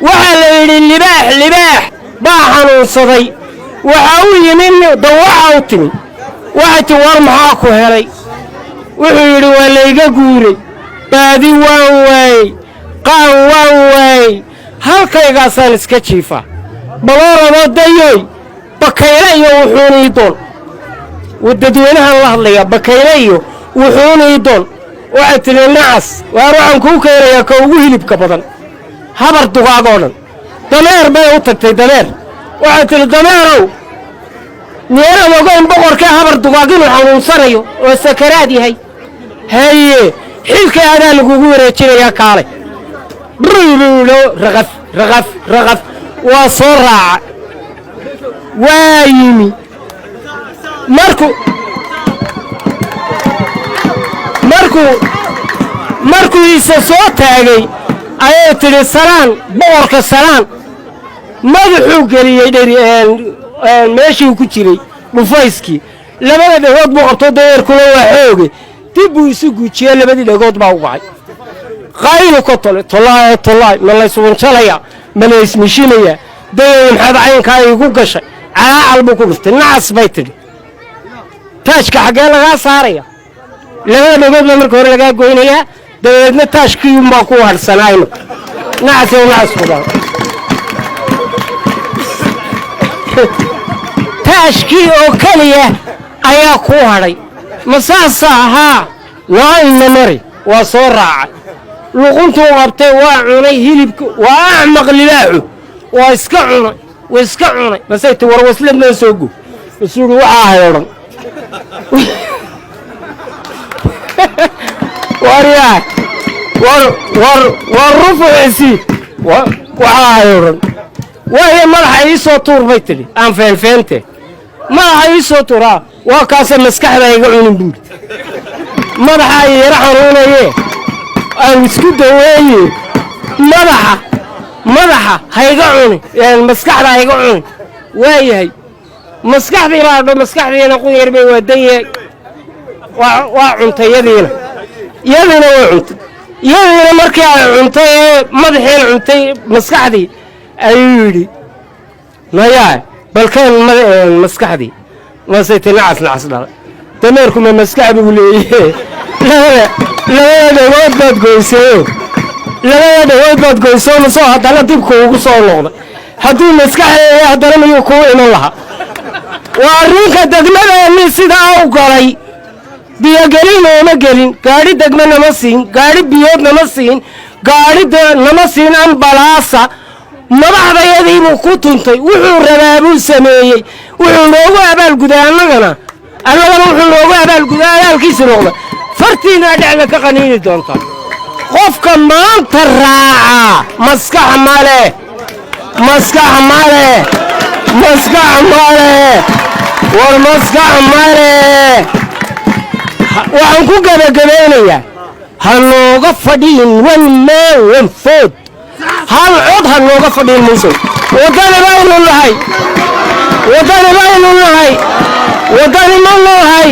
Waxaa la yidhi libaax, libaax baa xanuunsaday. Waxa u yimi dawaca u timi. Waxay ti, "War maxaa ku helay?" Wuxuu yidhi, "Waa layga guuray, baadi waan waayey, qaan waan waayey, halkaygaasaan iska jiifaa. Balooradoo dayoy, bakayle iyo wuxuuna ii doon." Dadweynahan la hadlayaa, "Bakayle iyo wuxuuna ii doon." Waxay tidhi, "Nacas, waar waxaan kuu keenayaa ka ugu hilibka badan habar dugaagoo dhan." Dameer bay u tagtay. Dameer waxay tidhi, "Dameerow, miyaanad ogayn boqorkee habar dugaag inuu xanuunsanayo oo sakaraad yahay? Haye, xilka adaa lagugu wareejinayaa, kaalay." Brlo, raqaf raqaf raqaf, waa soo raaca, waa yimi. Markuu isa soo taagay ayay tidhi, "Salaan boqorka, salaan." Madaxuu geliyey dheri meeshii ku jiray dhufayskii. Labada dhegood buu qabto, dameerkuna waa xooge, dib buu isu guujiyey, labadii dhegood baa u kacay. Qaylu ka tole, "Tollaay, tollaay, ma layswanjalaya, ma laysmishinaya? Dayow, maxaad caynkaa iigu gashay?" Calaacal buu ku dhuftay. "Nacas," bay tidhi, "taajka xaggee lagaa saaraya? Labada dhegood baa marka hore lagaa goynayaa, dabadeedna taajkii unbaa ku hadhsanaayno. Nacas, nacas ku dhala, taashkii oo keliya ayaa kuu hadhay. Ma saasa ahaa? Naa ina mari." Waa soo raacay, luquntuu qabtay, waa cunay hilibka. Waa acmaq libaaxu, waa iska cunay, waa iska cunay. Masay ti, "War waslad noo soo go." Masuu yidhi, "Waxaa ahay odhan waryaa, war war war rufucisi, waxaa ahay odhan waayo, madaxa ii soo tuur," bay tidhi. "Aan feenfeente, madaxa ii soo tuuraa." "Waa kaase, maskaxda iga cunin," buuri. "Madaxa i yaro xanuunaye, aan isku daweeye. Madaxa, madaxa hayga cuni, maskaxda hayga cuni." Waayahay, maskaxdii baa dho, maskaxdiina qunyar bay waadaye, waa cuntay yadiina, yadiina way cuntay. Yadiina markii ay cuntay ee madaxiina cuntay maskaxdii, ayuu yidhi, "Nayaa, balkeen maskaxdii." Masay ti, "Nacas, nacas dhala, dameerku ma maskax buu leeyahe? Labada dhagood baad goysayo, labada dhagood baad goysoo, masoo haddana dibku ugu soo noqday. Hadduu maskax leeyahay, haddana miyuu kuu iman lahaa?" Waa arrinka degmadeenni sidaa u galay. Biyogelin nooma gelin, gaadhi degme nama siin, gaadhi biyood nama siin, gaadhi nama siin ambalaasa. Madaxdayadiibuu ku tuntay, wuxuu rabaa buu sameeyey. Wuxuu noogu abaalguday annagana, wuxuu noogu abaalguday, abaalkiisu noqda fartiinaa dhexda ka qaniini doontaa. Qofka maanta raacaa maskax male, maskax male, maskax male, war maskax male. Waxaan ku gebagabaynayaa, ha nooga fadhiin one man one vote, hal cod ha nooga fadhiin. Muuse, waddani baynu nahay, waddani baynu nahay, waddani ma nahay.